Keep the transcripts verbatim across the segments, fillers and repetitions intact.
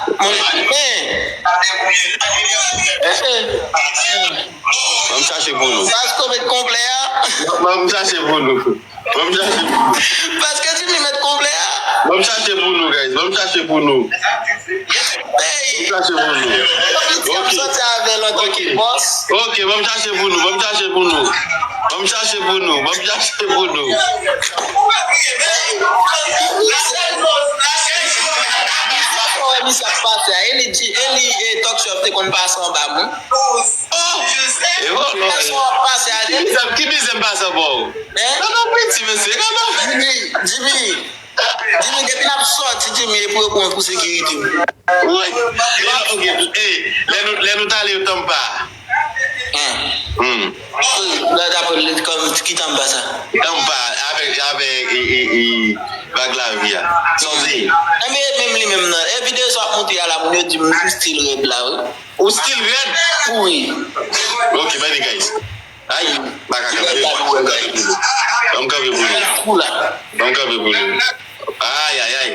Mwen, men, eh, eh, Ban m chache pou nou. Paske w met konplè a. Ban m chache pou nou. Ban m chache pou nou. Paske Jimmy met konplè a. Ban m chache pou nou, guys. Ban m chache pou nou. Hey! Ban m chache pou nou. Piti ap sòti avè l antanke bòs. Ok, ban m chache pou nou. Ban m chache pou nou. Ban m chache pou nou. Ban m chache pou nou. Misye ap fè wè misye ap pase a. E li di, e li, e talk show ap te konn pase anba mwen. Oh! E bon, non. Talk show ap pase a, li. Ki bizè m pase anba w? Hein? Gade yon piti mesye, gade yon. Jimmy, Jimmy, Jimmy, depi n ap sòti, Jimmy, e pou yo pran pou sekirite. Wi. E, ok, e, lè nou, lè nou t ale Tampa. Hein. Hmm. Gade apre li, kòm, ki Tampa sa? Tampa, avèk, avèk, e, e, e, vag lavi a. Sonje. Enben, menm li menm nan. E videyo sa w ap montre a la, moun yo di m, m still rèd la, wi. Ou still rèd? Wi. Ok, many guys. Ay, m pa ka kanpe. Ban m kanpe pou nou. Ban m kanpe pou nou. Ban m kanpe pou nou. Ay, ay, ay.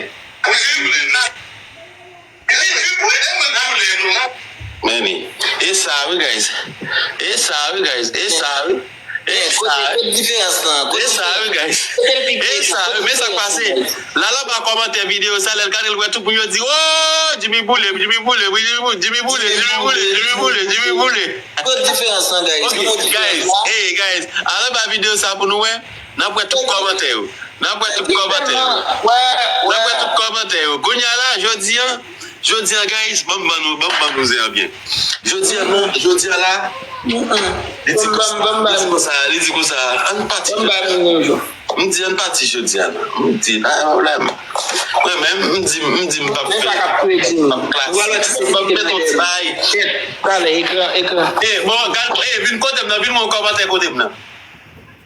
Many. E sa, wi, guys. E sa, wi, guys. E sa, wi. E sa, wi. Kote diferans lan? E sa, wi, guys. E sa, wi. Men sa k pase. Lala pa kòmantè videyo sa, lè l gade, l wè tout moun yo di, oh, Jimmy boule, Jimmy boule, wi, Jimmy boule, Jimmy boule, Jimmy boule, Jimmy boule, Jimmy boule. Kot diferans lan, guys? Ok, guys, hey, guys, anlè ba videyo sa pou nou wè. N ap wè tout kòmantè yo. N ap wè tout kòmantè yo. N ap wè tout kòmantè yo. Kounye a la, jodi a, jodi a, guys, ban m ban nou, ban m ban nou zen an byen. Jodi a, non, jodi a la, li di konsa, li di konsa, li di konsa, ann pati. M di ann pati jodi a la. M di, pa gen pwoblèm. Mwen menm, m di, m di m p ap fè, m p ap klasik. M p ap met yon ti bay. Talè, ekran, ekran. E, bon, gad, e, vin kote m nan, vin wè yon kòmantè kote m nan.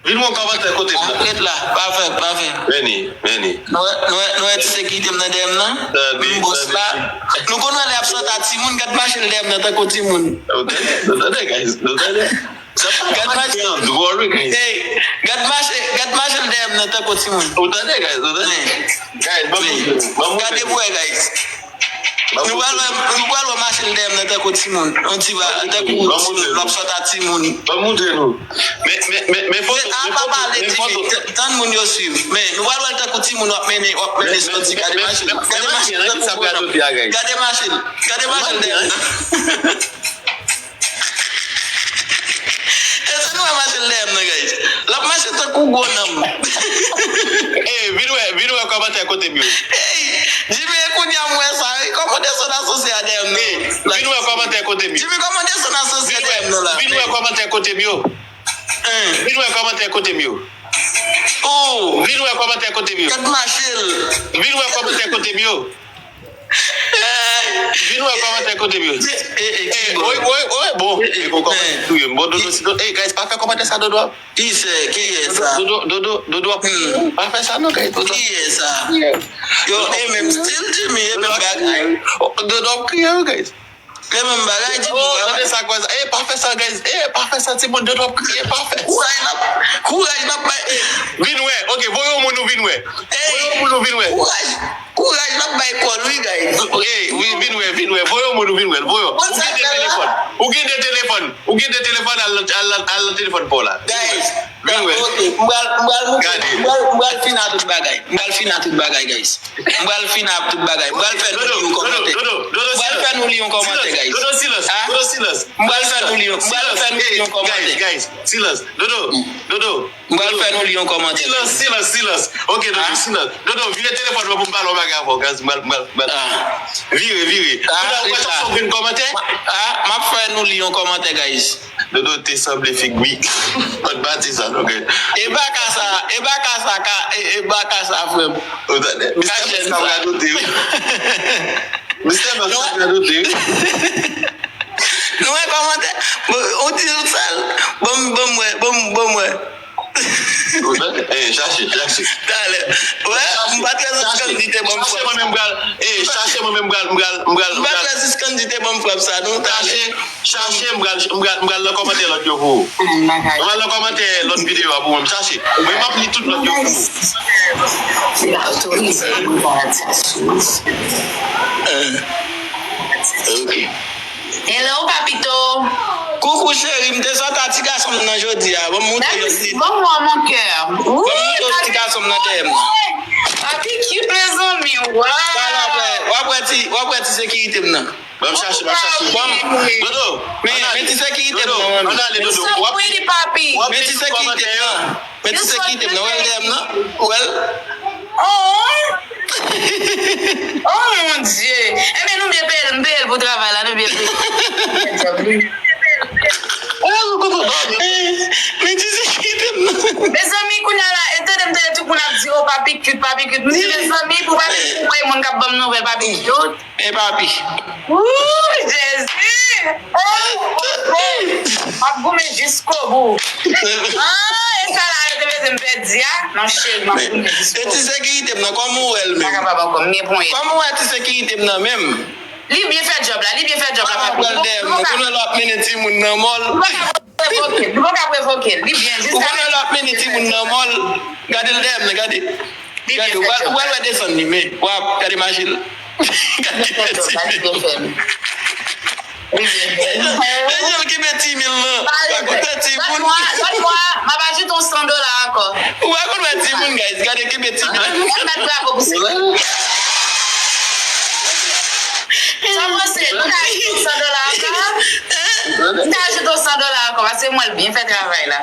Vin wè yon kòmantè kote m nan. Ret la, pa fè, pa fè. Many, many. Nou wè, nou wè, nou wè ti sekirite m nan dèyè m nan? M bòs la. Nou konn wè lè y ap sòt a timoun, gad mache l dèyè m nan tankou timoun. Nou tande, nou tande, guys, nou tande. Gad mache, hey, gad mache, gad mache l dèyè m nan tankou timoun. Ou tande, guys, ou tande? Guys, ban m, ban m. Gade pou wè, guys. Nou pral wè, nou pral wè mache l dèyè m nan tankou timoun. Yon ti ba, tankou timoun, l ap sòt a timoun. Ban m montre nou. Men, men, men, men foto, men foto, men foto. Tann moun yo swiv. Men, nou pral wè l tankou timoun w ap mennen, w ap mennen sòti. Gade mache l. Gade mache l tankou bonòm. Gade mache l. Gade mache l dèyè m nan. Èske nou wè mache l dèyè m nan, guys? L ap mache tankou gwo nanm. Ey, vin wè, vin wè kòmantè kote m yo. Ey, Jimmy, e kounye a m wè sa, wi. Kòman w desann asosye a dèyè m nan? Ey, vin wè kòmantè kote m yo. Jimmy, kòman w desann asosye a dèyè m nan la? Vin wè kòmantè kote m yo. Hein. Vin wè kòmantè kote m yo. Oh. Vin wè kòmantè kote m yo. Gad mache l. Vin wè kòmantè kote m yo. Vin wè kòmantè kote m yo. E, e, e, ki bò? Woy, woy, woy, bon. E, e, e, bon, kòmantè touye m. Bon, Dodo, si Dodo, ey, guys, pa fè kòmantè sa, Dodo. Kiyès, kiyès sa? Dodo, Dodo, Dodo ap touye m. Pa fè sa, non, guys, Dodo. Kiyès sa? Yo, e menm stil Jimmy, e menm bagay. Dodo ap kriye, wi, guys. E menm bagay, Jimmy. Oh, tande sa, guys. Ey, pa fè sa, guys. Ey, pa fè sa, timoun, Dodo ap kriye, pa fè sa. Kouraj n ap, kouraj n ap bay. Vin wè, ok, voye yon moun ou vin wè. Voye yon moun ou vin wè. Kouraj. Kouraj n ap bay kò l wi, guys. Ey, wi, vin wè, vin wè. Voye yon moun ou vin wè l. Voye. Ou gen de telefòn. Ou gen de telefòn. Ou gen de telefòn, al, al, al, al nan telefòn pa w la. Guys, vin wè. Ok, m pral, m pral montre, m pral, m pral fini ak tout bagay. M pral fini ak tout bagay, guys. M pral fini ak tout bagay. M pral fè nou li yon kòmantè. Dodo, Dodo, Dodo, silans. M pral fè nou li yon kòmantè, guys. Dodo, silans. Dodo, silans. M pral fè nou li yon, m pral fè nou li yon kòmantè. Guys, guys, silans. Dodo, Dodo. M pral fè nou li yon kòmantè. Silans, silans, silans. Ok, Dodo, silans. Dodo, vire telefòn mwen pou m pale yon bagay avè w, guys. M pral, m pral, m pral. Vire, vire. Dodo, ou wè sa w gen kòmantè? Ah, m ap fè nou li yon kòmantè, guys. Dodo te sanble fig wi. Mwen pa di sa, non, guys. E baka sa, e baka sa, ka, e, e baka sa, frè m. Ou tande? Mistè Max ap radote, wi. Mistè Max ap radote, wi. Nou wè kòmantè? Bon, on ti sèl. Bon, bon, mwen, bon, bon, mwen. Ou tande? Ey, chache, chache. Talè. Wè, m pa trè zis kandite ban m frap. Chache mwen menm pral. Ey, chache mwen menm pral, m pral, m pral, m pral. M pa trè zis kandite ban m frap sa, non, talè. Chache, chache, m pral, m pral, m pral nan kòmantè lòt yo pou ou. M pral nan kòmantè lòt videyo a pou mwen, m chache. Mwen, m ap li tout lòt yo pou ou. Se otorize, m pa di sou. Ok. Hello, papito. Koukou cheri, m te sot a ti gason m nan jodi a. Ban m montre yo ti. Bon, mon cœur. Ban m montre yo ti gason m nan dèyè m nan. Papi cute, mezanmi. Wow. Talè w ap wè, w ap wè ti, w ap wè ti sekirite m nan. Ban m chache, ban m chache. Ban m. Dodo, men, men ti sekirite m nan, manmi. Ann ale, Dodo. So pretty, papi. Men ti sekirite m nan. Men ti sekirite m nan. Wè l dèyè m nan. Wè l. Oh! Oh mon Dieu! Enben nou byen peye l, m peye l pou travay la, nou byen peye l. Wè l, kote w dòmi? Men ti sekirite m nan. Mezanmi, kounye a la, e tande m tande tout moun ap di, oh, papi cute, papi cute. M di, mezanmi, pou papi cute, pou moun k ap ban m nouvèl, papi cute. Men papi. Wouy, Jezi! Oh, oh, oh. M ap goumen jiskobou. Ah, e sa la yo te bezwen m pèdi a? Non, cheri, m ap goumen jiskobou. E ti sekirite m nan, kòman w wè l menm? Pa kapab ankò, m gen ponyèt. Kòman w wè ti sekirite m nan menm? Li byen fè djòb la, li byen fè djòb la, papi. Papa pral dèyè m nan, kounye a l ap mennen timoun nan mò l. Ou pa ka revoke l, ou pa ka revoke l. Li byen, jis. Ou konnen l ap mennen timoun nan mò l. Gade l dèyè m nan, gade. Gade, ou pral, ou pral wè desann li, men w ap gade maji l. Gade ti byen fè l. Li byen fè l. Li byen fè l. Desann ki byen ti mil lan. Pa koute ti moun. Lòt mwa, lòt mwa, m ap ajoute yon san dola ankò. Ou pa konn wè ti moun, guys. Gade ki byen ti mil. Ann bat bravo pou se. Sa w panse? Nou ka ajoute yon san dola ankò? Nou ka ajoute yon san dola ankò, paske m wè l byen fè travay la.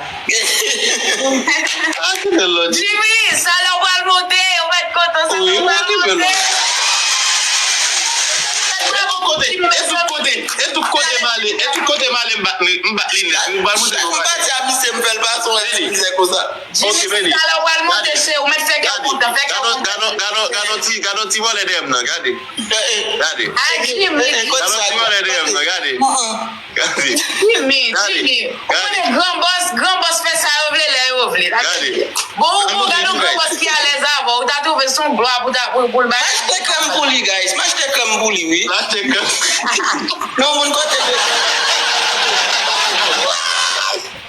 Jimmy, salè w pral monte, ou mèt kontan, salè w pral monte. E tout kote, e tout kote, e tout kote m ale, e tout kote m ale, m bat li, m bat li nèt. M pral monte pou m bat li. Jimmy, salè w pral monte, cheri, ou mèt fè kè w kontan, fè kè w kontan. Gade yon ti, gade yon ti vòlè dèyè m nan, gade. Gade. Ay, Jimmy. Gade yon ti vòlè dèyè m nan, gade. Gade. Jimmy, Jimmy, ou konnen gran bòs, gran bòs fè sa yo vle lè yo vle. Gade. Bon, ou bon, gade yon gran bòs ki alèz avè w, ou ta twouve se yon glwa pou ta, pou, pou l bay. M achte krèm pou li, guys. M achte krèm pou li, wi. M achte krèm. Non, moun kote.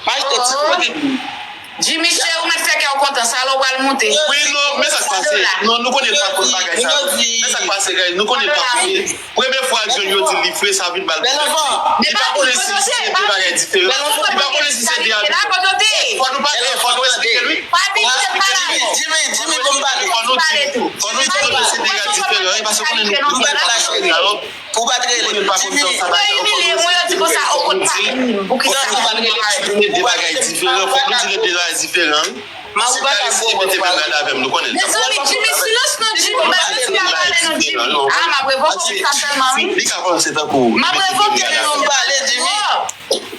M achte ti kote. Jimmy, cheri, ou mèt fè kè w kontan, salè w pral monte. Wi, non, men sa k pase. Non, nou konnen l pa konn bagay sa yo. Men sa k pase, guys, nou konnen l pa konn. Premye fwa l jwenn yo di l li fre, sa vin ba l pwoblèm. Li pa konnen si se de bagay diferan. Li pa konnen si se de a. Fò nou pa, fò nou eksplike l, wi. Jimmy, Jimmy, Jimmy, ban m pale. Fò nou di, fò nou di, fò nou di se de bagay diferan, wi, paske konnen nou, nou pa t la, cheri. Pou w pa t rele m Jimmy. Yo imilye mwen, yo di konsa, o, konn pa vini m. Poukisa ou pa t rele m Jimmy? De bagay diferan, fòk nou di de bagay diferan. Ma ou pa ka bon mwen pale. Mezanmi, Jimmy, silans non, Jimmy, ba, mesye ap pale non, Jimmy. Ah, m ap revoke w pou sa sèlman, wi. Li ka panse tankou. M ap revoke w. Jimmy, ban m pale, Jimmy.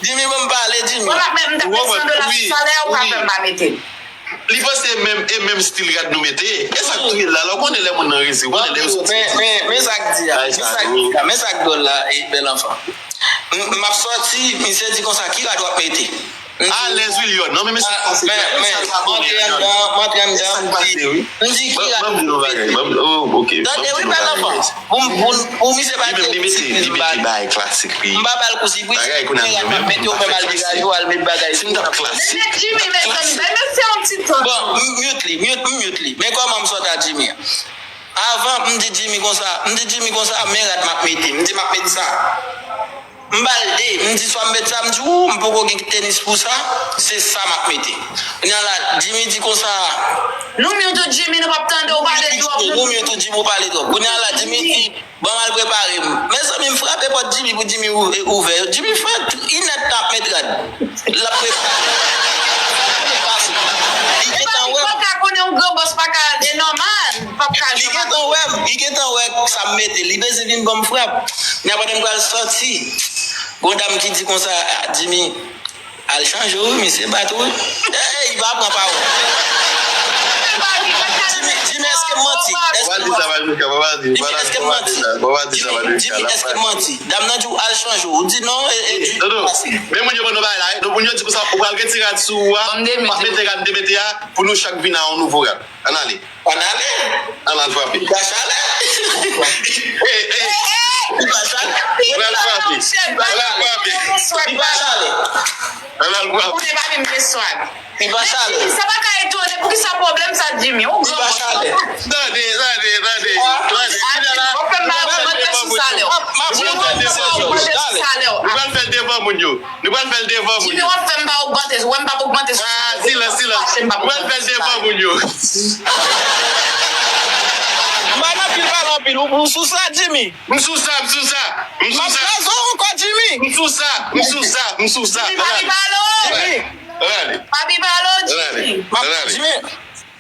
Jimmy, ban m pale, Jimmy. Mwen, m ap, m t ap met san dola sou salè a, ou pa fè m pa mete l. Li panse menm, e menm stil rad nou mete. E sa k touye l la, la, ou konnen lè moun nan rezi, ou konnen lè yo soti. Men, men, men sa k di a, men sa k di a, men sa k dwòl la, e bèl anfan. M, m ap sòti, misye di konsa, ki rad w ap mete? Alèz, wi, Lyon. Non, men, men sa k pase, men, men, m antre anndan, m antre anndan, m di, m di, ki rad w ap mete? Tande, wi, bèl anfan. Pou, pou, pou misye pa di si li vle m ba l. M pa ba l kou si pri, si m gen rad m ap mete, ou menm al degaje w al met bagay sou. Mèt Jimmy, mezanmi, bay mesye yon ti tan. Bon, m mute li, mute, m mute li. Men kòman m sot a Jimmy an? Avan, m di Jimmy konsa, m di Jimmy konsa, men rad m ap mete, m di m ap met sa. M ba l de, m di swa m met sa, m di, ou, m poko gen tenis pou sa, se sa m ap mete. Kounye a la, Jimmy di konsa. Nou mute ou Jimmy, nou p ap tande w pale twòp. Nou mute ou Jimmy, ou pale twòp. Kounye a la, Jimmy di, ban m al prepare m. Mezanmi, m frape pòt Jimmy pou Jimmy ou-, ouvè. Jimmy fè inèdtan ap met rad. L ap prepare. Li gentan wè m. Epa, li pa ka konnen yon gran bòs pa ka, e nòmal. Li gentan wè m, li gentan wè sa m mete. Li bezwen vin ban m frap. Nan pandan m pral sòti, gon dam ki di konsa, "Ah, Jimmy, al chanje w, wi, misye bat ou, wi." Ey, li pa pran pawòl. Jimmy, Jimmy, èske m manti? Èske m manti? Jimmy, èske m manti? Jimmy, èske m manti? Dam nan di w al chanje w. Ou di non, e, e, di pase. Men moun yo ban nou bagay la, wi. Donk moun yo di konsa, ou pral retire rad sou ou a, w ap mete rad m te mete a, pou nou chak vin a yon nouvo rad. Ann ale. Ann ale. Ann al frape. Li pa chale. Ey, ey. Li pa chale. Ann al frape. Ann al frape. Li pa chale. Ann al frape. Ou konnen pa menm gen swag. Li pa chale. Sa pa ka etone. Poukisa pwoblèm sa, Jimmy? Ou gran bòs. Li pa chale. Tande, tande, tande. Tande. Kounye a la. W ap fè m ba, w ap fè m ba sou salè w. Nou pral fè l devan moun yo. Nou pral fè l devan moun yo. Nou pral fè l devan moun yo. Jimmy, w ap fè m pa ogmante, w wè m p ap ogmante sou sa. Ah, silans, silans. Nou pral fè l devan moun yo. M pa nan pil pale anpil. Ou, ou sou sa, Jimmy? M sou sa, m sou sa. M sou sa. M ap kraze w ankò, Jimmy. M sou sa, m sou sa, m sou sa. Jimmy, pa li pale w. Jimmy. Rale. Papi pale w, Jimmy. Rale. Jimmy.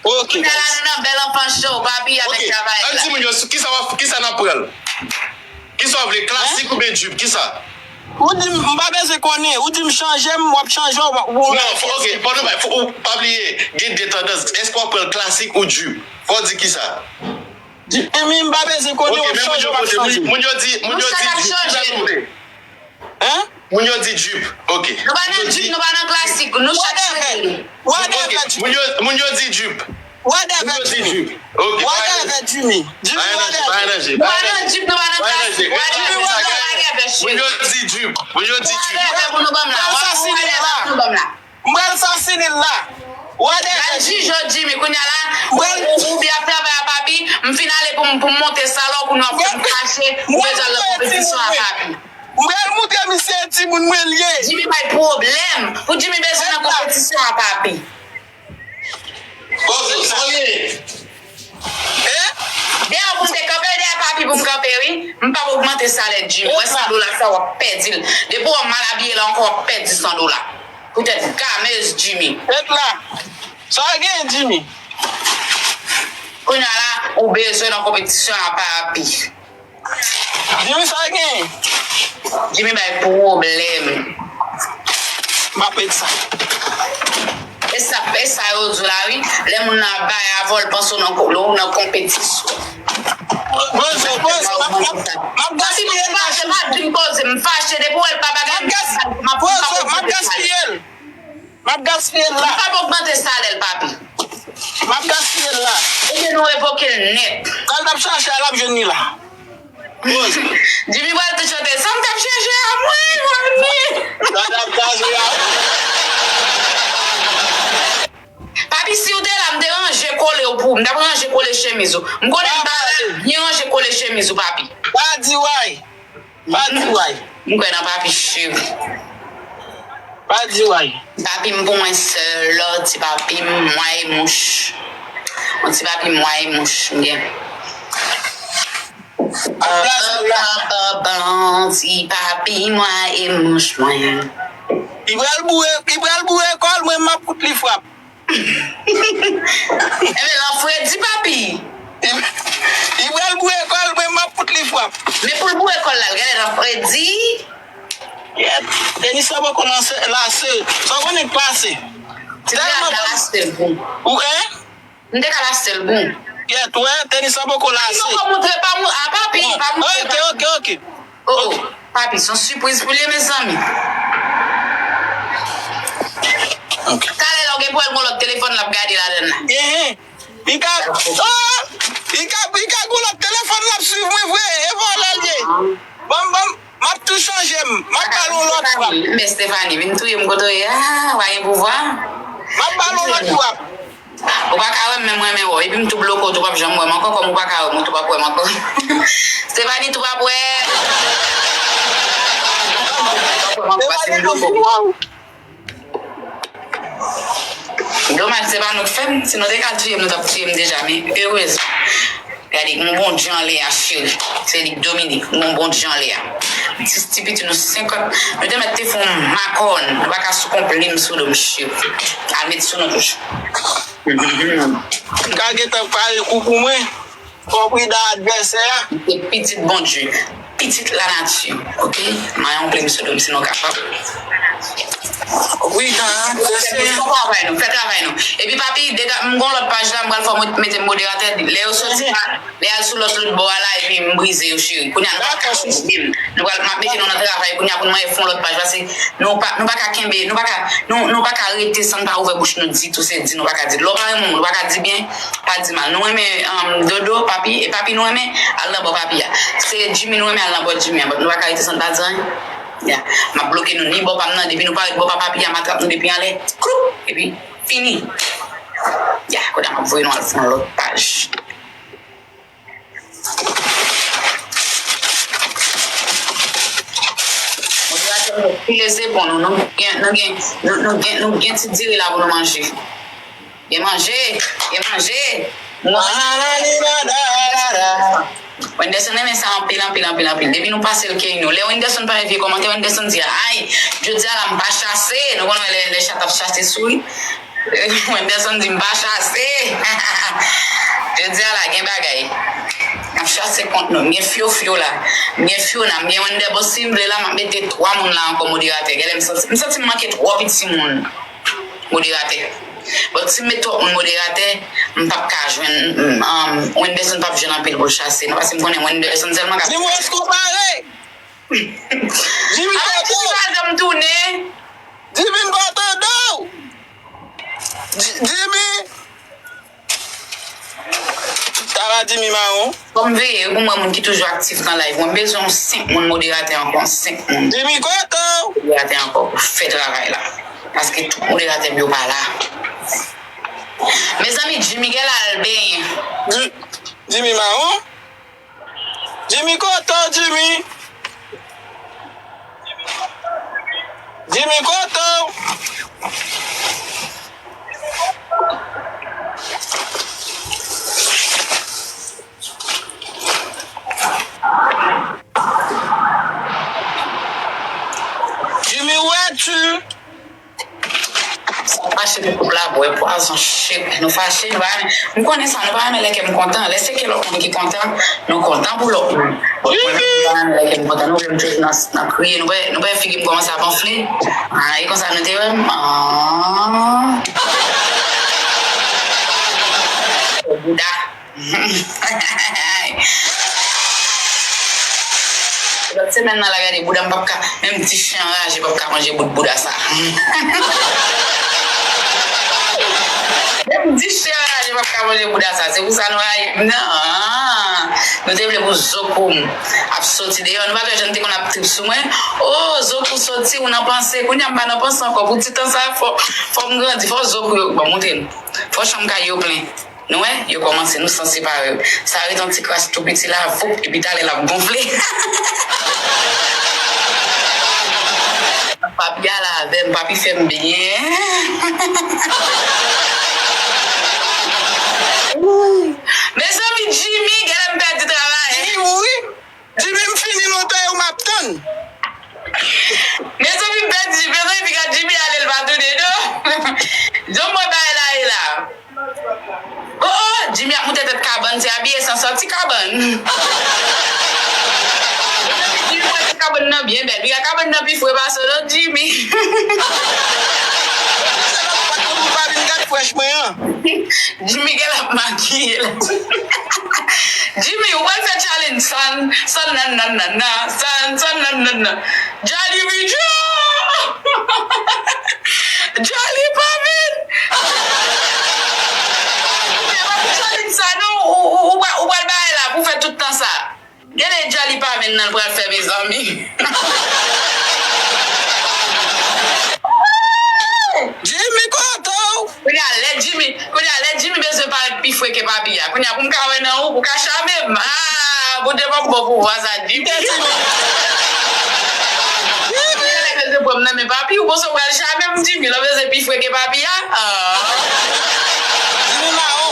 Ok, guys. Kounye a la, nou nan bèl anfan show, papi avèk travay la. Ann di moun yo, kisa w ap, kisa n ap pran? Kisa w vle, klasik oubyen drip? Kisa? Ou di m, m pa bezwen konnen. Ou di m chanje m, w ap chanje w. Non, fò, ok, fò nou bay, fò, ou pa bliye, gen de tandans. Èske w ap pran l klasik ou drip? Fò w di kisa. Jimmy, m pa bezwen konnen, w ap chanje, w ap chanje. Moun yo di, moun yo di drip, kisa nou vle? Hein? Moun yo di drip. Ok. Nou pa nan drip, nou pa nan klasik. Nou chak chanje. Whatever. Ok. Moun yo, moun yo di drip. Whatever, Jimmy. Ok. Whatever, Jimmy. Jimmy, whatever. Nou pa nan drip, nou pa nan klasik. Whatever, whatever, whatever, shit. Moun yo di drip. Moun yo di drip. Whatever pou nou ban m la. Whatever pou nou ban m la. M pral sasinen l la. Whatever. Al jije w, Jimmy, kounye a la, ou, ou byen ap travay a papi, m fin ale pou m, pou m monte salon, kounye a w fè m fache, ou bezwen al nan konpetisyon a papi. M pral moutre misye e timoun mwen l ye. Jimmy bay pwoblèm. Pou Jimmy bezwen nan konpetisyon a papi. Poze w, sa w ye? Eh? Dèyè pou m te kanpe, dèyè papi pou m kanpe, wi. M p ap ogmante salè Jimmy. Wè san dola sa, w ap pèdi l. Depi w wè m mal abiye la ankò, w ap pèdi san dola. Poutèt gamez Jimmy. Ret la. Sa w gen, Jimmy? Kounye a la, ou bezwen nan konpetisyon a papi. Jimmy, sa w gen? Jimmy bay pwoblèm. M pa pè sa. E sa, e sa yo di w la, wi. Lè moun nan ap bay avè w, l panse w nan ko-, w nan konpetisyon. Poze, poze, m ap, m ap, m ap gaspiye l. Papi, m fache, pa di m poze, m fache. Depi w wè l pa bagay, m ap, m ap, poze, m ap gaspiye l. M ap gaspiye l la. M p ap ogmante salè l, papi. M ap gaspiye l la. Ebyen, nou revoke l nèt. Sa l t ap chache a, l ap jwenn li la. Jimmy pral tou chante. Sa m t ap chache a, mwen, mwen, mwen. Sa l t ap chache a. Papi, si w te la, m te ranje kole w pou ou. M t ap ranje kole chemiz ou. M konnen m pa la, byen ranje kole chemiz ou, papi. Pa di way. Pa di way. M kwè nan papi cheri. Pa di way. Papi m pou mwen sèl, ti papi m, mwa e mouch. Yon ti papi mwa e mouch, m gen. An plas la. Ban, ban, ban, ti papi mwa e mouch mwen. Li pral boure, li pral boure kò l, mwen m ap fout li frap. Enben, l an fredi, papi. Li pral boure kò l, mwen m ap fout li frap. Men pou l boure kò l la, l genlè l an fredi. Yèt, tenis la poko lase, lase. Sa w konnen k pase? Ti tèlman bon. Ou, en? M te ka lase l bon. Yèt, wè, tenis la poko lase. Poko montre, pa mou-, a, papi, pa montre. Ok, ok, ok. Oh, oh. Papi, se yon sipriz pou li ye, mezanmi. Ok. Talè la, w gen pou wè l gon lòt telefòn l ap gade ladann la. Ehe. Li ka, oh, li ka, li ka gon lòt telefòn l ap swiv mwen vre. E vòlè l ye. Ban m, ban m, m ap tou chanje m. M ap ba l yon lòt frap. Men Stephanie, vin touye m kote w ye. Ah, w pa gen pouvwa. M ap ba l yon lòt frap. Ou pa ka wè m, men mwen renmen wè w. Epi m tou bloke w tou, w p ap janm wè m ankò. Kòm ou pa ka wè m, ou tou p ap wè m ankò. Stephanie tou p ap wè m. Paske m bloke w. Domaj, se pa nou k fè m. Si nou te ka touye m, nou t ap touye m deja. Men, erezman. Gade, yon bon dje anlè a, cheri. Se li k domine. Yon bon dje anlè a. Dis ti piti nou senkant. Nou te mèt te fè yon makòn. Nou pa ka sou konplim sou do m, cheri. Al met sou nou touch. M ka gentan pare kou pou mwen. Fò w pridan advèsè a. M se pitit Bondye. Pitit lanati. Ok? Mayon plim sou do m, si nou kapab. Wi, dan, se, se. Fè travay nou, fè travay nou. Epi, papi, dega, m gon lòt paj la, m pral fè w mete m moderatè. Lè yo soti la, lè y al sou lòt, lòt bò a la, epi m brize yo, cheri. Kounye a, nou pa ka kenbe m. Nou pral, m ap mete nou nan travay. Kounye a, pou nou fè yon lòt paj, paske nou pa, nou pa ka kenbe, nou pa ka, nou, nou pa ka rete san n pa ouvè bouch nou ditou, se di nou pa ka di. Lè w pa renmen moun, nou pa ka di byen, pa di mal. Nou renmen, um, Dodo, papi, e papi nou renmen, al nan bò papi a. Se Jimmy nou renmen, al nan bò Jimmy a. But nou pa ka rete san n pa di anyen. Ya. M ap bloke nou ni bò pa m nan, depi nou pa ret bò pa papi a, m atrap nou depi anlè. Kroup! Epi, fini. Ya, kounye a m ap voye nou al fè yon lòt paj. Pile zepon nou, nou gen, nou gen, nou, nou gen, nou gen ti diri la pou nou manje. Gen manje, gen manje. Mwen, Wenderson renmen sa anpil, anpil, anpil, anpil. Depi nou pase l key nou. Lè Wenderson pa vye kòmantè, Wenderson di, ay, jodi a la m pa chase. Nou konn wè lè, lè chat ap chase souri. Wenderson di m pa chase. Jodi a la gen bagay. M ap chase kont nou. M gen Fyofyo la. M gen Fiona, m gen Wender. Bon, si m vle la, m ap mete twa moun la ankò moderatè. Gade, m santi, m santi m manke twòp timoun moderatè. Bon, si m met twòp moun moderatè, m p ap ka jwenn, m, um, Wenderson p ap jwenn anpil pou l chase. Non, paske m konnen Wenderson sèlman ka. Jimmy, èske w pare? Jimmy, kote w? Jimmy pa janm tounen. Jimmy, m pa tande w. Ji-, Jimmy. Sa va, Jimmy Mawon? Fò m veye pou m wè moun ki toujou aktif nan live. Mwen bezwen yon senk moun moderatè ankò, senk moun. Jimmy, kote w? Moderatè ankò pou fè travay la. Paske tout moderatè m yo pa la. Mezanmi, Jimmy gen l al benyen. Ji-, Jimmy Mawon? Jimmy, kote w, Jimmy? Jimmy, kote w? Jimmy, où es-tu? Sa fache pou koup la bwè pwazon, shit. Nou fache, nou pa renmen. M konnen sa, nou pa renmen lè kè m kontan. Lè se ke lòt moun ki kontan, nou kontan pou lòt moun. Bon, mwen menm, nou pa renmen lè kè m kontan. Nou vle m toujou nan, nan kriye. Nou wè, nou wè figi m kòmanse ap anfle. Ah, e konsa nou te wè m. Ah. Bouda. Lòt semèn nan la, gade bouda m p ap ka, menm ti chen anraje p ap ka manje bout bouda sa. Menm ti chen anraje p ap ka manje bouda sa. Se pou sa nou rayi m nan. Nou te vle pou Zokou ap soti deyò. Nou pa t wè jan l te konn ap trip sou mwen. O, Zokou soti, ou nan panse. Kounye a m pa nan panse ankò. Pou ti tan sa, fò, fò m grandi. Fò Zokou yo, bon, montre m. Fò chanm kay yo plen. Nou wè, yo kòmanse, nou san separe. Sa ret yon ti kras tou piti la, voup, epi talè l ap gonfle. Papi al avè m, papi fè m byen. Mezanmi, Jimmy, genlè m pèdi travay. Jimmy mouri. Jimmy, m fini lontan yo m ap tann. Mezanmi, m pèdi, mezanmi, piga Jimmy ale, l pa tounen, non. Jan m wè bagay la ye la. Oh, oh, Jimmy ap moute tèt kabann, se abiye san sòti kabann. Jimmy mwen ti kabann nan byen bèl. Piga kabann nan pi fre pase w, non, Jimmy. Se lòt pòt pou m pa vin gad frèch mwen an. Jimmy gen l ap makiye la. Jimmy, ou pral fè challenge san, san nan nan nan nan, san, san nan nan nan. Jolly vin, Jolly pa vin. Ou pa pou challenge sa non, ou, ou, ou, ou pral bay la pou fè tout tan sa. Gade Jolly pa vin nan l pral fè mezanmi. Jimmy kote w? Kounye a lè Jimmy, kounye a lè Jimmy bezwen parèt pi fre ke papi a. Kounye a pou m ka wè nan ou, pou ka chame m. Ah, Bondye ban m bon pouvwa sa Jimmy. Kounye a lè bezwen pran m nan men papi, ou panse w pral chame m Jimmy, lè w bezwen pi fre ke papi a? Ah. Jimmy mawon.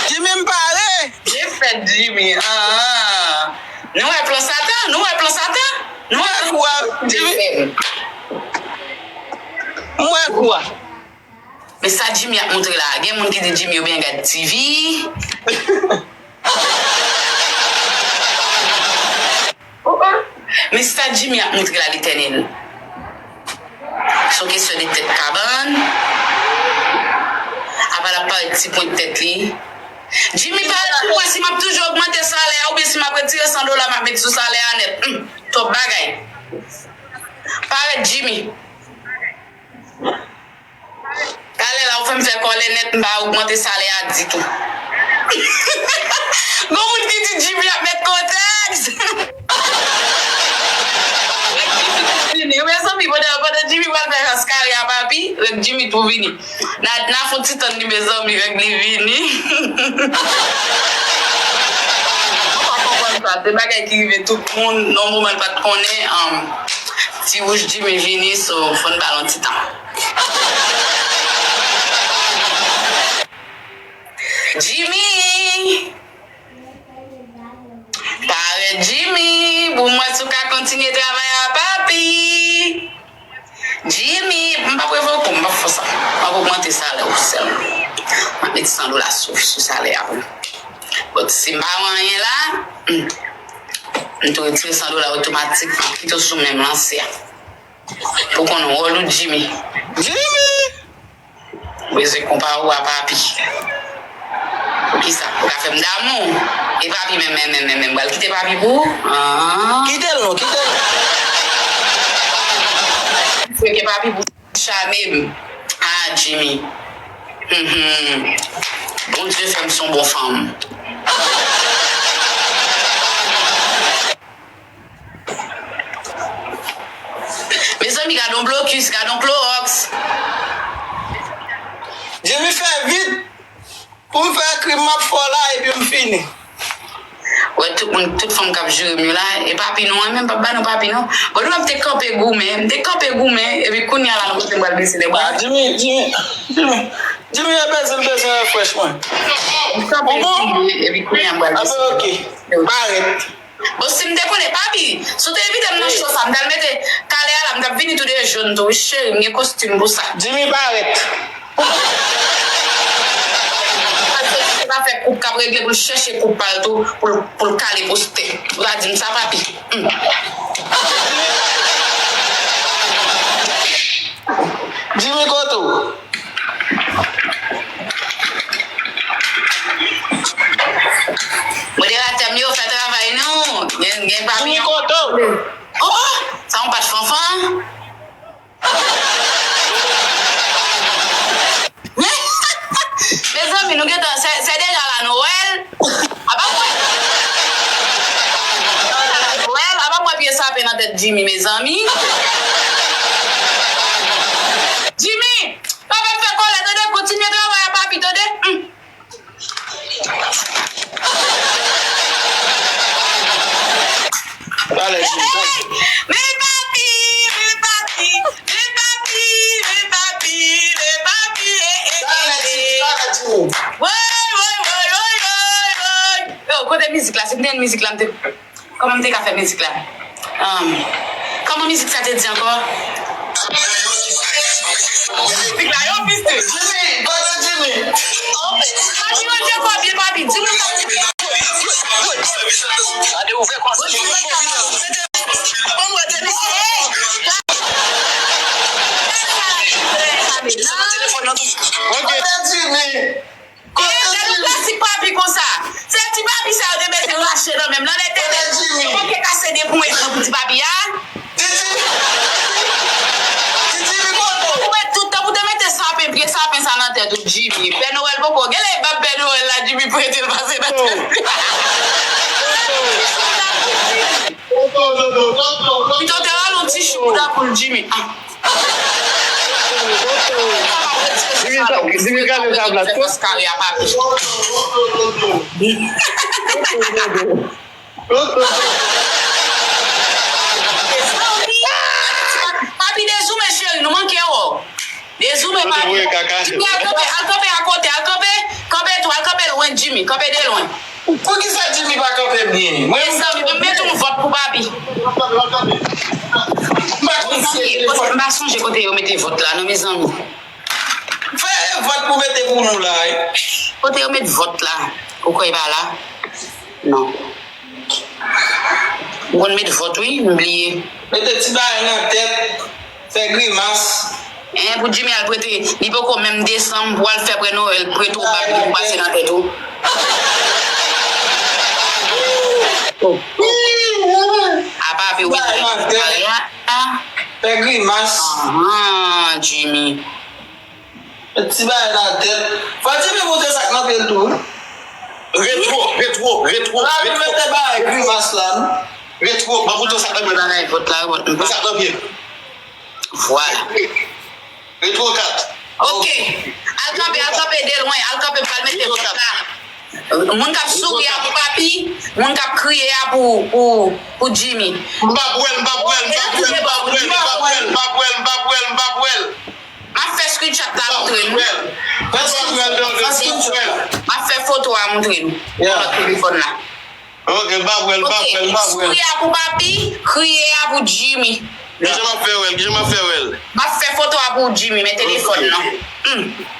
Jimmy m pare. Byen fèt, Jimmy. Ah, ah. Nou wè plan Satan? Nou wè plan Satan? Nou wè plan Satan? Jimmy. M wè kou a. Men sa Jimmy ap montre la. Gen moun ki di Jimmy oubyen gad T V. Oh, oh. Men sa Jimmy ap montre la, Letènèl. Se yon kesyon de tèt kabann. Apa l ap parèt ti pwent tèt li. Jimmy, parèt pou m wè si m ap toujou ogmante salè a oubyen si m ap retire san dola m ap met sou salè a nèt. Hmm, twòp bagay. Parèt, Jimmy. Talè la, ou fè m fè kòlè nèt, m pa ogmante salè a ditou. Gon moun ki di Jimmy ap met kontèks. Rèk Jimmy tou vini. Mezanmi, pandan, pandan Jimmy pral fè chans kare a papi, rèk Jimmy tou vini. N a, n a fon ti tann li, mezanmi, rèk li vini. Ou pa konprann sa, se bagay ki rive tout moun, nan yon moman l pa t konnen, um, Ti wouj Jimmy vini, so fò n ba l yon ti tan. Jimmy! Parèt Jimmy, pou m wè si w ka kontinye travay a papi. Jimmy, m p ap revoke w, m p ap fè sa. M ap ogmante salè w sèlman. M ap met san dola sou, sou salè a pou w. But si m pa wè anyen la, hmm, m tou retire san dola otomatik, m kite w sou menm lanse a. Pou konn wòl ou, Jimmy. Jimmy! Ou bezwen konpare w a papi. Poukisa? Ou ka fè m damou. E papi menm, menm, menm, menm, menm. Pral kite papi pou ou? Ah. Kite l non, kite l. Freke papi pou chame m. Ah, Jimmy. Mhm. Bondye fè m se yon bon fanm. Mezanmi, gade yon blokis, gade yon klowòks. Jimmy fè vit. Pou m fè krim, m ap fè w la, epi m fini. Wè, tout moun, tout fanm k ap jire m yo la, e papi nou, mwen menm, p ap ba nou papi non. Bon, nou, m te kanpe goumen, m te kanpe goumen, epi kounye a la, nou kote m pral bese lè bra. Ah, Jimmy, Jimmy, Jimmy, Jimmy, e bezwen, bezwen refresh mwen. M kanpe goumen, epi kounye a m pral bese lè bra. Ah, ben, ok. Parèt. Bon, si m te konnen, papi, si w te envite m nan show sa, m t al mete kalè a la, m t ap vini tou de jòn tou, wi, cheri, m gen kostim pou sa. Jimmy parèt. Paske se pa fè koup k ap regle pou l chèche koup pa l tou, pou l, pou l kale poste. Ou ta di m sa, papi. Hmm. Jimmy kote w? Moderatè m yo, fè travay nou. Gen, gen pa Jimmy kote w? Oh, oh, sa yon pat fanfan. Mezanmi, nou gentan, se, se deja la Nwèl. Apa mwen. Nwèl, apa mwen pye sapen nan tèt Jimmy, mezanmi. Jimmy, pa fè m fè kòlè, tande, kontinye travay a papi, tande. Hmm. Talè, Jimmy, talè. Men papi, men papi, men papi, men papi, men papi, men papi, eh, eh, eh, eh. Talè, Jimmy, talè, Jimmy. Woy, woy, woy, woy, woy, woy. Yo, kote mizik la? Si m te gen mizik la, m te Kòman m te ka fè mizik la? Um, kòman mizik sa te di ankò? Mizik la, yo, piste. Jimmy, kote Jimmy? Papi, manje kò byen, papi. Di moun sa te fè. Gade, ouvè kò sa. Hey! Sa nan telefòn nan toujou. Ok. Kote Jimmy? E, se yon klasik papi konsa. Se ti papi sa yo te bezwen rache nan men m nan lè tèt. Yo manke kase de pou ekran pou ti papi a. Ou wè tout tan pou te mete sapen, pye sapen sa nan tèt ou, Jimmy. Pè Nwèl poko. Gen lè e bab Pè Nwèl la, Jimmy prete l pase nan tèt li. Pito te rale yon ti chouda pou l, Jimmy. Ah. Jimmy, sa, Jimmy, gade sa plat. Papi, dezoumen, cheri, nou manke w. Dezoumen, papi. Jimmy, al kanpe, al kanpe akote, al kanpe, kanpe tou, al kanpe lwen, Jimmy, kanpe de lwen. Poukisa Jimmy pa kanpe byen? Mezanmi, ban m mete yon vòt pou papi. M pa sonje kote yo mete vòt la, non, mezanmi. Fè vòt pou mete pou nou la, wi. Kote yo met vòt la? Ou kwè e pa la? Non. M konn met vòt, wi, m bliye. Mete ti bagay nan tèt. Fè grimas. Hein, pou Jimmy al prete, li poko menm desanm pou al fè prè Nwèl, prete w bab li pou pase nan tèt ou. Oh, oh. Apa, pi wi, bagay nan tèt. Fè grimas. Ahan, Jimmy. Ti bagay nan tèt. Fò Jimmy montre sa k nan pye l tou, wi. Retwo, retwo, retwo, retwo. Mete bagay grimas la, non. Retwo, mwen montre sa k nan pye l. Bagay vòt la, vòt. Sa k nan pye l. Vwala. Retwo kat. Ok. Al kanpe, al kanpe de lwen, al kanpe, m pral mete vòt la. Moun k ap souri a pou Papi, moun k ap kriye a pou, pou, pou Jimmy. M p ap wè l, m p ap wè l, m p ap wè l, m p ap wè l, m p ap wè l, m p ap wè l, m p ap wè l, m p ap wè l. M ap fè screenshot la montre nou. M p ap wè l, m p ap wè l, m p ap wè l. M ap fè foto a montre nou. Nan lòt telefòn la. Ok, m p ap wè l, m p ap wè l, m p ap wè l. Souri a pou Papi, kriye a pou Jimmy. Kijan m ap fè wè l? Kijan m ap fè wè l? M ap fè foto a pou Jimmy, men telefòn nan. Hmm.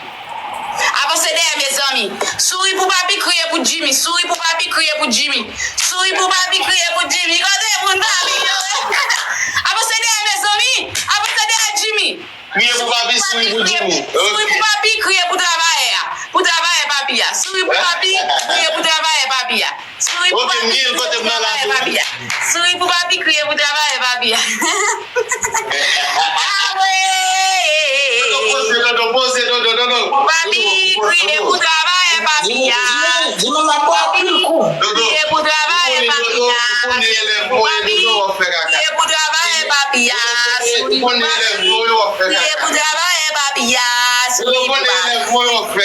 Avanse dèyè, mezanmi. Souri pou Papi, kriye pou Jimmy. Souri pou Papi, kriye pou Jimmy. Souri pou Papi, kriye pou Jimmy. Kote moun Papi yo? Avanse dèyè, mezanmi. Avanse dèyè, Jimmy. Kriye pou Papi, souri pou Jimmy. Souri pou Papi, kriye pou travayè a. Pou travayè Papi a. Souri pou Papi, kriye pou travayè Papi a. Souri pou Papi, kriye pou travayè Papi a. Souri pou Papi, kriye pou travayè Papi a. Awe! Dodo, poze, Dodo, poze, Dodo, Dodo. Pou Papi, kriye pou travayè Papi a. Jimmy, Jimmy, m ap ba w anpil kou. Dodo, kriye pou travayè Papi a. Souri pou Papi, kriye pou travayè Papi a. Souri pou Papi, kriye pou travayè Papi a. Souri pou Papi,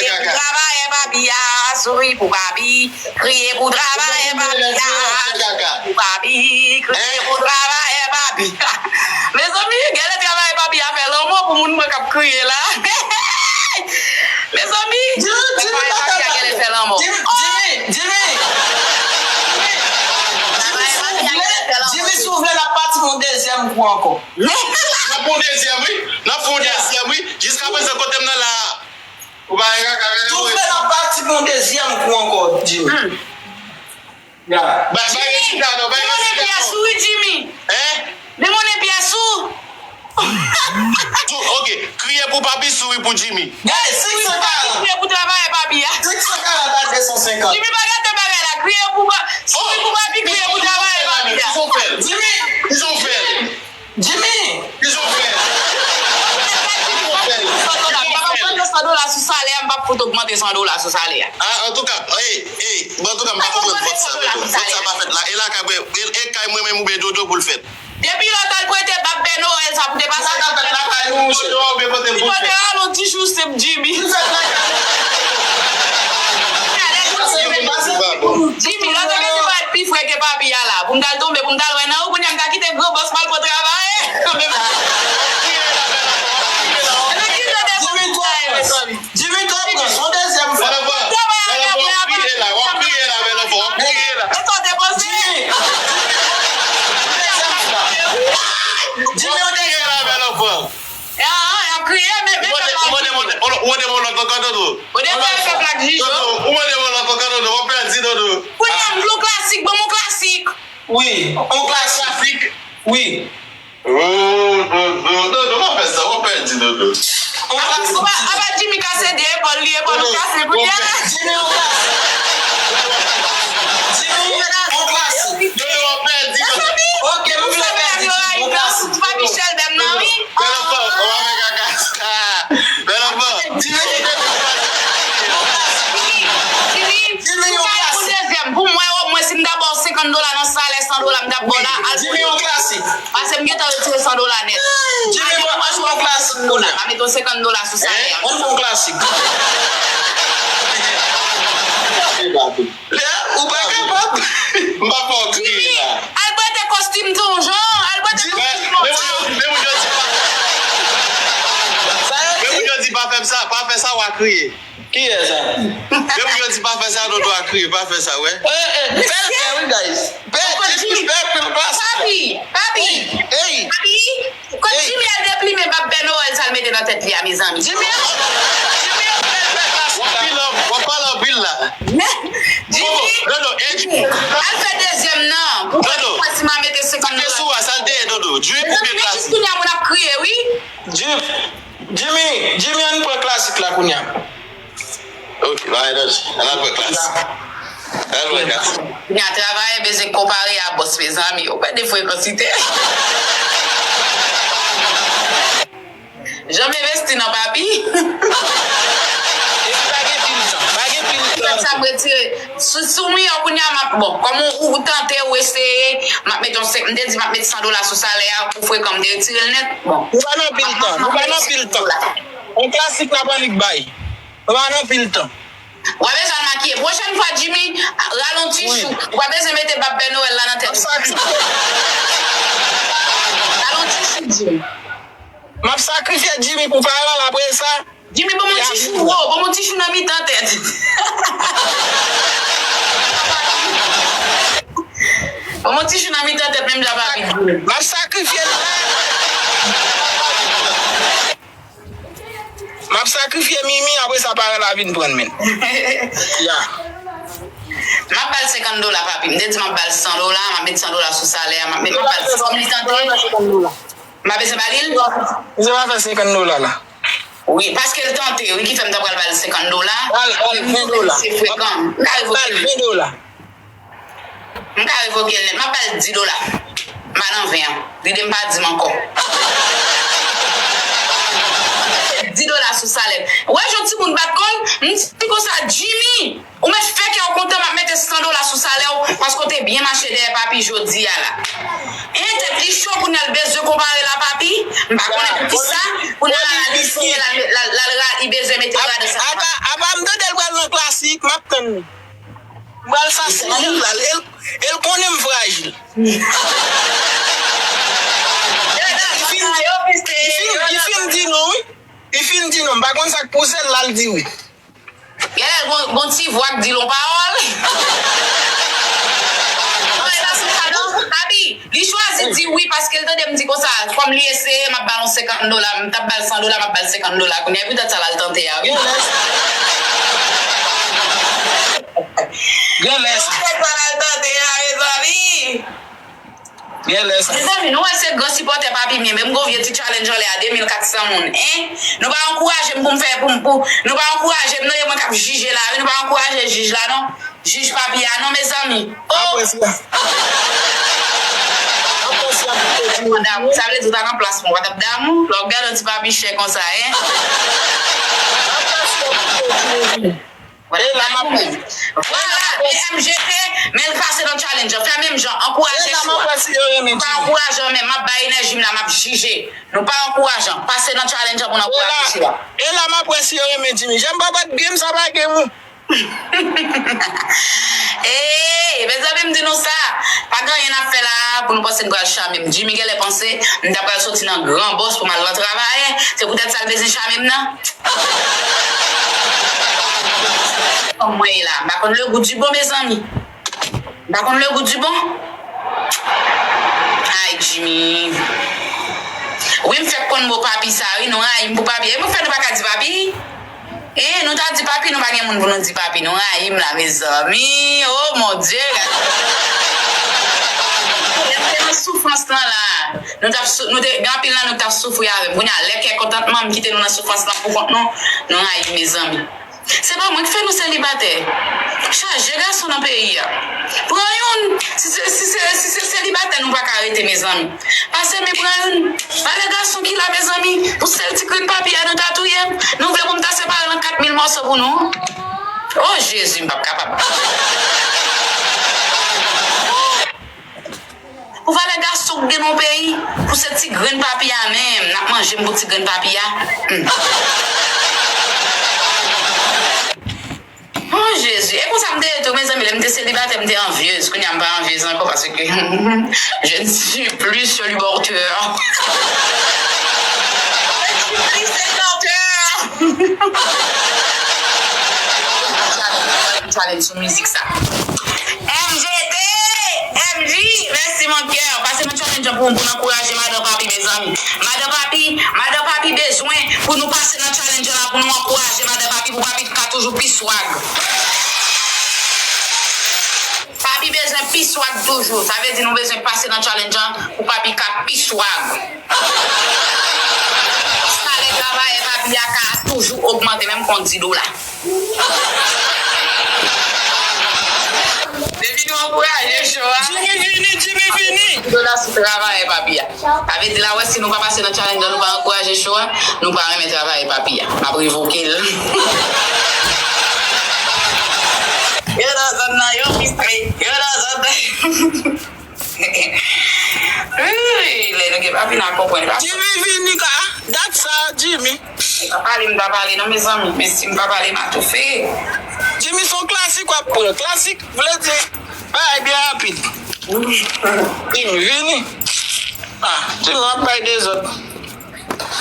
kriye pou travayè Papi a. Souri pou Papi, kriye pou travayè Papi a. Souri pou Papi, kriye pou travayè Papi a. Mezanmi, genlè travayè Papi a fè lanmò pou moun mwen k ap kriye la. Mezanmi, travayè Papi a genlè fè lanmò. Jimmy, Jimmy, Jimmy, Jimmy, si w vle, Jimmy, si w vle, n ap pati pou yon dezyèm kou ankò. N ap fè yon dezyèm, wi. N ap fè yon dezyèm, wi. Jiska prezan, kote m nan la a. Ou pa gen kaka, men. Si w vle, n ap pati pou yon dezyèm kou ankò, Jimmy. Hmm. Ya. Ba, ba rezilta non, ba rezilta non. Jimmy, li monnen pye a sou wi, Jimmy. Hein? Li monnen pye a sou. Tou, ok. Kriye pou Papi, souri pou Jimmy. Gade, senk san karant. Kriye pou travayè Papi a. Senk san karant a de san senkant. Jimmy pa gate bagay la. Kriye pou Pa-, souri pou Papi, kriye pou travayè Papi a. Kisa w fè l? Jimmy! Kisa w fè l? Jimmy! Kisa w fè l? Kisa w fè l? San dola. M pa p ogmante san dola sou salè a, m p ap fout ogmante san dola sou salè a. Ah, antouka, ey, ey, bon, antouka, m pa konprann vòt sa, Dodo. Vòt sa pa fèt la. E lakay mwen, e, e kay mwen menm oubyen Dodo pou l fèt? Depi lè w t al prete bab Pè Noël sa pou te pase. Sa ka fèt lakay nou, monchè. Ou byen pote pou fè. Li pote alon ti chou senp Jimmy. Li fèt lakay nou. Jimmy, lè w te mete pa pi fre ke Papi a la. Pou m t al tonbe, pou m t al wè nan ou, kounye a m ta kite gran bòs m al pran travay. Jimmy, twò pran. Jimmy, twò pran. Yon dezyèm fwa. Bèl anfan, w ap kriye la, w ap kriye la, bèl anfan, w ap kriye la. E sa w te panse? Jimmy! Jimmy, yon dezyèm fwa. Bèl anfan. Ah, y ap kriye, men, men pèp la. Ou mande m yon lòt ankò, Dodo. Ou mande m yon lòt ankò, Dodo. Ou mande m yon lòt ankò, Dodo. W ap pèdi, Dodo. Kounye a, m vle yon klasik, ban m yon klasik. Wi, yon klasik. Wi. Oh, Dodo, Dodo, pa fè sa, w ap pèdi, Dodo. Apa, apa Jimmy kase de epòl li, epòl ou kase kounye a. Jimmy, yon klasik. Jimmy, yon klasik. Dodo, w ap pèdi, Dodo. Ok, m vle pèdi, Jimmy, yon klasik. Pa Michel Bem nan, wi. Bèl anfan, w ap fè kaka. Bèl anfan. Jimmy, Jimmy, Jimmy, yon klasik. Pou mwen, omwen, si m ta ba w senkant dola nan salè san dola, m t ap ba w la. Jimmy, yon klasik. Pase m gentan retire san dola nèt. Jimmy, ban m yon klasik pou nou. M a mete yon senkant dola sou salè a. Hein? Ban m yon klasik. Lè ou pa kapab. M pa fè w kriye la. Al prete kostim Ton Jan, al prete kostim Ton Jan. Men moun yo, men moun yo di pa. Men moun yo di pa fè m sa, pa fè sa, w a kriye. Kiyès sa? Depi yo di pa fè sa, Dodo a kriye, pa fè sa, wè. Eh, eh, bèl fè, wi, guys. Bèl, Jimmy, bèl fè, bèl fè. Papi, papi. Ey. Papi, kot Jimmy al deplimen bab Pè Noël sa l mete nan tèt li a, mezanmi? Jimmy, Jimmy, bèl fè, bèl fè. W ap pile, w ap pale anpil la. Jimmy, Dodo, eh, Jimmy, al fè dezyèm nan. Pou mwen, si m a mete senkant dola. Kite sou a, sa l te ye, Dodo. Jimmy, kote klasik? Kounye a, moun ap kriye, wi. Jimmy, Jimmy, ann pran klasik la kounye a. Ok, ba, ann al, ann al pran klasik. Ann al pran klasik. Kounye a, travayè bezwen konpare a bòs, mezanmi. Ou pèdi frekansite. Jan m envesti nan papi. Epi pa gen pil tan, pa gen pil tan. Sa m retire. Sou, sou miyò kounye a, m ap, bon, kòm ou, ou tante, ou eseye, m ap mete yon senk, m te di m ap mete san dola sou salè a pou frekan, m te retire l nèt. Bon. Nou pa nan pil tan, nou pa nan pil tan. Yon klasik n ap annik bay. Nou pa nan pil tan. W a bezwen al makiye. Pwochèn fwa, Jimmy, rale yon ti chou. Ou pa bezwen mete bab Pè Nowèl la nan tèt ou. Rale yon ti chou, Jimmy. M ap sakrifye Jimmy pou paran l apre sa. Jimmy, ban m yon ti chou wo, ban m yon ti chou nan mitan tèt. Ban m yon ti chou nan mitan tèt, menm jan papi. M ap sakrifye l. M ap sakrifye Mimi, apre sa paran l a vin pran l, men. Ya. M ap ba l senkant dola, papi. M te di m ap ba l san dola, m ap met san dola sou salè a, m ap met, m ap ba l, kòm li tante. M pa bezwen ba li l? Misye pa fè senkant dola la. Wi, paske l tante, wi, ki fè m ta pral ba l senkant dola. Ba l, ba l ven dola. Se frekan. M ka revoke l. Ba l ven dola. M ka revoke l nèt. M ap ba l dis dola. M pa nan ven an. Ride m pa di m ankò. Dis dola sou salè m. Ou wè jan timoun bat kò l? M di konsa, Jimmy! Ou mèt fè kè w kontan, m ap mete san dola sou salè w, paske w te byen mache dèyè papi jodi a la. En, tèt li cho, kounye a l bezwen konpare l a papi, m pa konnen poukisa, kounye a la, la li siye, la, la, la, la, li bezwen mete rad ansanm. Apa, apa m tande l pral nan klasik, m ap tann li. M pral sasinen l la, e l, e l konnen m frajil. Li fin, li fin, li fin di non, wi. Li fin di non, m pa konn sa k pouse l la, l di wi. Genlè l gon, gon ti vwa k di l yon pawòl. Non, e pa sou sa non. Abi, li chwazi di wi paske l tande m di konsa, kòm li eseye, m ap ba l yon senkant dola, m t ap ba l san dola, m ap ba l senkant dola. Kounye a, poutèt sa l al tante a, wi. Genlè sa. Genlè sa. Poutèt sa l al tante a, mezanmi. Genlè sa. Mezanmi, nou wè se gran sipòtè papi m ye, men m gon vye ti challenge anlè a, de mil kat san moun, en? Nou pa ankouraje m pou m fè, pou m, pou, nou pa ankouraje m, non, e mwen k ap jije la, wi, nou pa ankouraje jij la, non. Jij papi a, non, mezanmi. Oh! Apre sa, apre sa, m te di w. Sa vle di w ta nan plas mwen, w pa t ap damou? Lè w gade yon ti papi chè konsa, en? Apre sa, m te di w. Vwala, e M G T, men l pase nan challenge an. Fè menm jan, ankouraje cho a. Nou pa ankourajan menm, m ap bay enèji m la, m ap jije. Nou pa ankourajan. Pase nan challenge an pou n ankouraje cho a. E la m ap wè si yo renmen Jimmy. Jan m pa bat byen m sa pa gen moun. Ey, mezanmi, m di nou sa. Pa gen anyen n ap fè la pou nou panse n pral chame m. Jimmy genlè panse m ta pral soti nan gran bòs pou m al nan travayè. Se poutèt sa l bezwen chame m nan. Kòm mwen ye la, m pa konn le goût du bon, mezanmi. M pa konn le goût du bon. Ay, Jimmy. Wi, m fèk konn mo papi sa, wi, nou rayi m pou papi. E mwen fè nou pa ka di papi? E, nou ta di papi, nou pa gen moun pou nou di papi. Nou rayi m la, mezanmi. Oh, mon Dieu. Lè m te nan soufrans lan la. Nou t ap sou-, nou te, gen anpil nan nou k t ap soufri avè m. Kounye a, lè kè kontantman m kite nou nan soufrans lan pou kont nou, nou rayi m, mezanmi. Se pa mwen k fè nou selibatè. Chaje gason nan peyi a. Pran youn. Si se, si se, si se selibatè nou pa ka rete, mezanmi. Pase men pran youn. Valè gason ki la, mezanmi. Pou sèl ti grenn papi a nou ta touye. Nou vle pou m ta separe l an kat mil mòso pou nou? Oh, Jezi, m p ap kapab. Pou valè gason k gen nan peyi, pou se ti grenn papi a menm, n ap manje m pou ti grenn papi a. Hmm. Oh, Jezi. E konsa m te ye tou, mezanmi, lè m te selibatè, m te anvyez. Kounye a, m pa anvyez ankò, paske je ne suis plus célibataire. Je ne suis plus célibataire. Challenge sou mizik sa. M G T, M G, mèsi, mon cœur. Pase nan challenge an pou, pou n ankouraje madan papi, mezanmi. Madan papi, madan papi bezwen pou nou pase nan challenge la, pou nou ankouraje madan papi, pou papi ka toujou pi swag. Papi bezwen pi swag toujou. Sa vle di nou bezwen pase nan challenge an pou papi ka pi swag. Salè travayè papi a ka toujou ogmante, menm kon di dola. Depi nou ankouraje cho a. Jimmy vini, Jimmy vini. Di dola sou travayè papi a. Sa vle di la, wè, si nou pa pase nan challenge la, nou pa ankouraje cho a, nou pa renmen travay papi a. M ap revoke l. Yo nan zòn nan, yo fistre. Yo nan zòn nan. Ui, lè nou gen papi, n a konprann. Jimmy vini ka, dat sa, Jimmy. Pa pale, m pa pale non, mezanmi. Men si m pa pale, m a toufe. Jimmy, se yon klasik w ap pran. Klasik vle di bagay byen rapid. Jimmy, vini. Ah, Jimmy, w ap bay dezòd.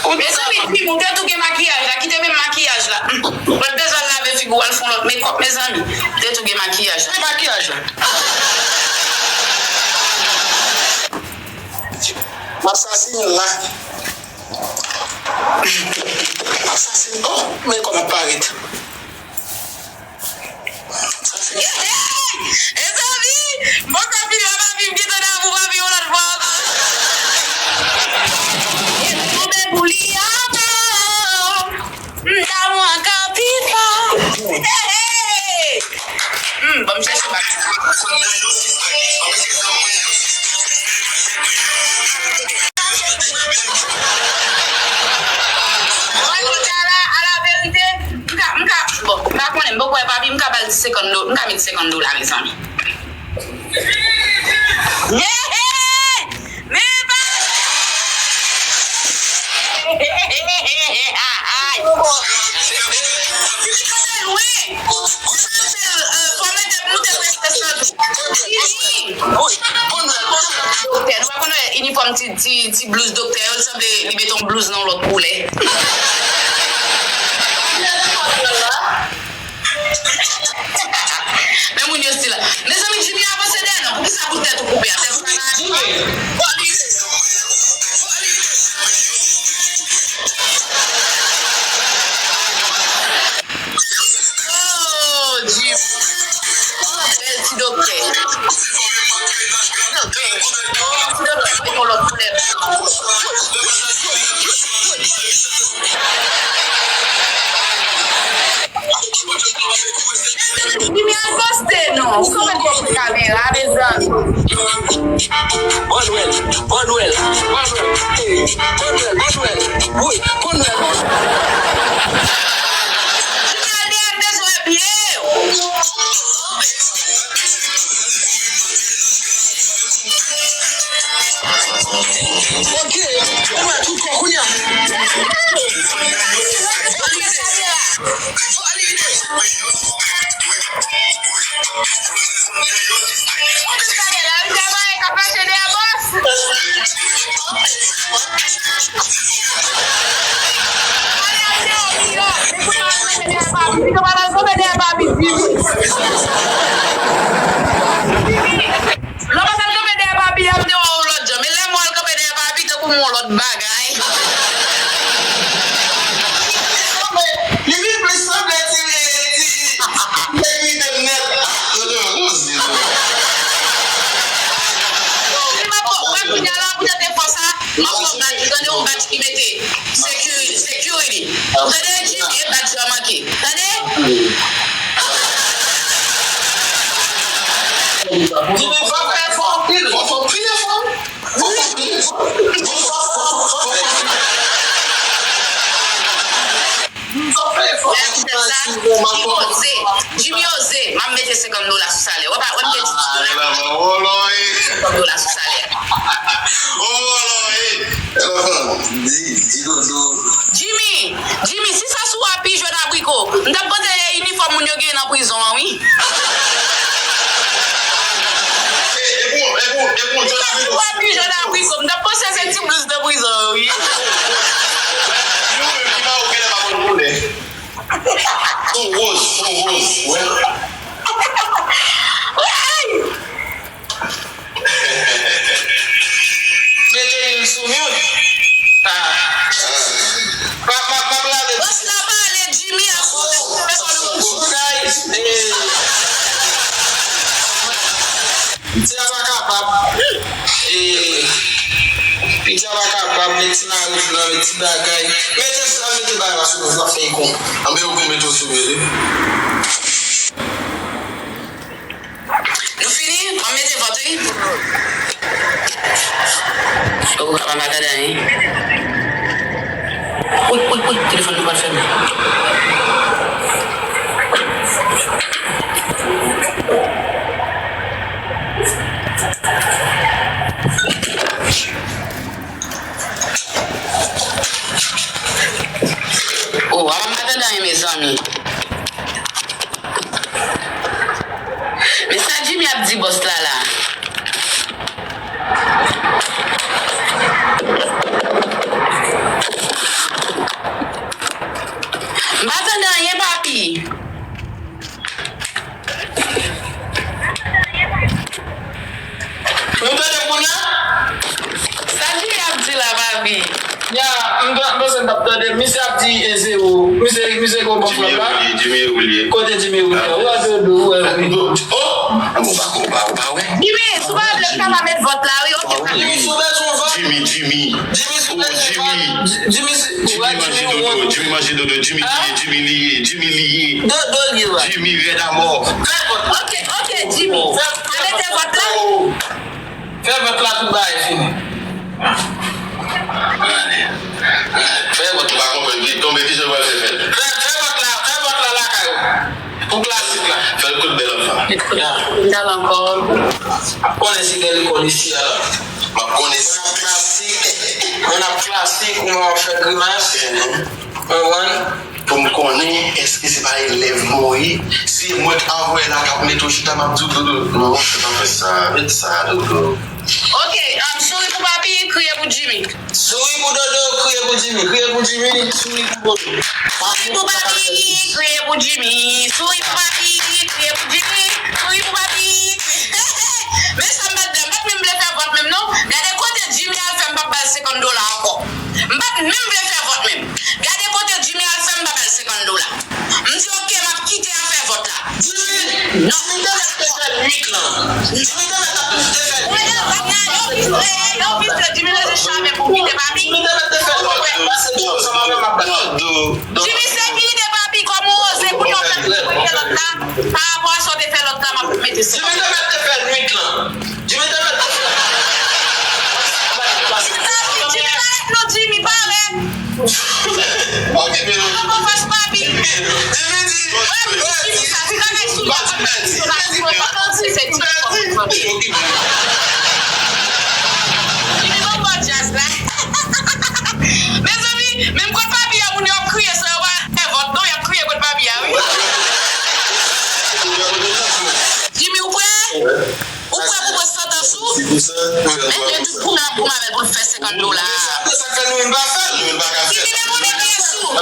Mezanmi, Jimmy, ou te tou gen makiyaj la. Kite menm makiyaj la. Ou pa t bezwen al lave figi w, al fè yon lòt mekòp, mezanmi. Ou te tou gen makiyaj la. Ki makiyaj la? M ap sasinen l la. M ap sasinen. Oh, men kòman l ap parèt. Mezanmi, m poko fini wè papi m gentan damou papi yon lòt fwa ankò. Epi tonbe pou li ankò. M damou ankò pi fò. Hey, hey. Hmm, ban m chèche bak. Mwen, kounye a la, alaverite, m ka, m ka, bon, m pa konnen, m poko wè papi, m ka ba l senkant do-, m ka met senkant dola, mezanmi. Hey, hey! Men pa Ay. Li kanpe lwen. Ou santi l, euh, fò mete, moute prèske san tou. Jimmy. Doktè, nou pa konn wè inifòm ti, ti, ti blouz doktè yo, li sanble li mete yon blouz nan yon lòt koulè. Men moun yo stil la. Mezanmi, Jimmy avanse dèyè non. Poukisa pou tèt ou koupe a? Tèt ou pa nan aviman? Oh, Jimmy. Bèl ti doktè. Ti doktè, mete yon lòt koulè. Jimmy al poste non. Ou konprann kòman kamera, mezanmi. Bon Nwèl, bon Nwèl, bon Nwèl. Hey, bon Nwèl, bon Nwèl. Wi, bon Nwèl, bon Nwèl. Jimmy al dèyè m bezwen pye w. Ok, ou wè tout kò kounye a. Lè w pa t al kanpe dèyè papi, y ap te wè w lòt jan. Men lè m wè l kanpe dèyè papi, tankou m wè yon lòt bagay. Li vin plis sanble ti, ti, nèg ridem nèt. Ah, tande yon koze. Ou wè kounye a la, poutèt efò sa, m ap fè yon badj, tande yon badj ki mete security, security. Ou tande, Jimmy, e badj la manke. Tande? Jimmy, fò fè efò anpil, fò fè anpil efò. Fò fè anpil efò. Fò fè anpil efò. Fò fè anpil efò. Jimmy oze. Jimmy oze. M ap mete senkant dola sou salè. Wè pa, wè m te di. Ah, e la, wòlòy. Senkant dola sou salè. Oh, wòlòy. Di, di dodo. Jimmy, Jimmy, si sa sou a pi jòn abriko, m t ap panse e inifòm moun yo genyen nan prizon an, wi. E, e pou, e pou, e pou jòn abriko. Si sa sou a pi jòn abriko, m t ap panse se ti blouz de prizon an, wi. Nou menm ki pa ou genlè pa konn koulè. Ton woz, ton woz, wè. Wi! Mete youn sou mute. Ah. M ap, m ap, m ap lave. Bòs la pale, Jimmy ap koute telefòn ou. Guys, eh. Piti a pa kapab. Eh. Piti a pa kapab, met ti nariz lan, met ti bagay. Mete sa, mete bagay la sou mute, l ap fè ikon. Anben, ou konn mete w sou mute, wi. Nou fini? M ap mete vòt, wi. Oh, apa m pa tande anyen. Wi, wi, wi, telefòn nan pral fèmen. Oh, apa m pa tande anyen, mezanmi. Ya, m ta, m panse m t ap tande. Misye ap di e zewo. Misye, misye konprann frap la. Jimmy Roulier. Kote Jimmy Roulier? Ou wè Dodo, ou wè wi. Oh! Ou pa konprann, ou pa wè? Jimmy, si w pa vle, w ka pa met vòt la, wi. Ok, pa. Jimmy, Jimmy. Jimmy, Jimmy. Jimmy, Jimmy manje Dodo, Jimmy manje Dodo, Jimmy li ye, Jimmy li ye, Jimmy li ye. Dodo li ye. Jimmy rèd amò. Ok, ok, Jimmy. Sa mete vòt la. Fè vòt la, tout bagay fini. Fè vòt la. Pa konprann ki tonbe, ki jan w pral fè fè l? Fè, fè vòt la, fè vòt la lakay ou. Pou klasik la. Fè l kout bèl anfan. Kout bèl ankò. M ap konnen si gen lekòl isi a la. M ap konnen si. Mwen ap klasik, mwen ap klasik, ou mwen ap fè grimas. Konprann? Pou m konnen èske se pa elèv mwen ye, si mwen k anvoye la k ap mete w chita, m ap di w, Dodo, non, se pa fè sa, met sa, Dodo. Ok, um, souri pou papi, kriye pou Jimmy. Souri pou Dodo, kriye pou Jimmy, kriye pou Jimmy, souri pou Dodo. Souri pou papi, kriye pou Jimmy, souri pou papi, kriye pou Jimmy, souri pou papi. Men sa m pa t, m pa t menm vle fè vòt menm non. Gade kote Jimmy al fè, m p ap ba l senkant dola ankò. M pa t menm vle fè vòt menm. Gade kote Jimmy al fè, m pa ba l senkant dola. M di, "Ok, m ap kite afè vòt la." Jimmy, non. Jimmy te mèt te fè uit lan. Jimmy te mèt ap te fè uit lan. Yo vin, yo vin, Jimmy rete chame pou kite papi. Jimmy te mèt te fè uit lan. Pase di yo sa mwen menm ap bat. Jimmy sekirite papi, kòman w oze kounye w fè m mete lòt la? Pa rapò a sa w te fè lòt la, m ap mete senkant. Jimmy te mèt te fè uit lan. Jimmy te mèt te fè. Jimmy parèt non, Jimmy parèt. Ok, men. Poko fas papi. Jimmy, Jimmy di. Wè, Jimmy sa, ti bagay sou la. Jimmy poko djaz la. Mezanmi, menm kot papi a, moun yo ap kriye san yo pa fè vòt non, y ap kriye kot papi a, wi. Jimmy, ou prè? Ou prè pou pran santans ou? Men, men tout moun ap goumen avè l pou l fè senkant dola. Jimmy, men mwen met pyès ou.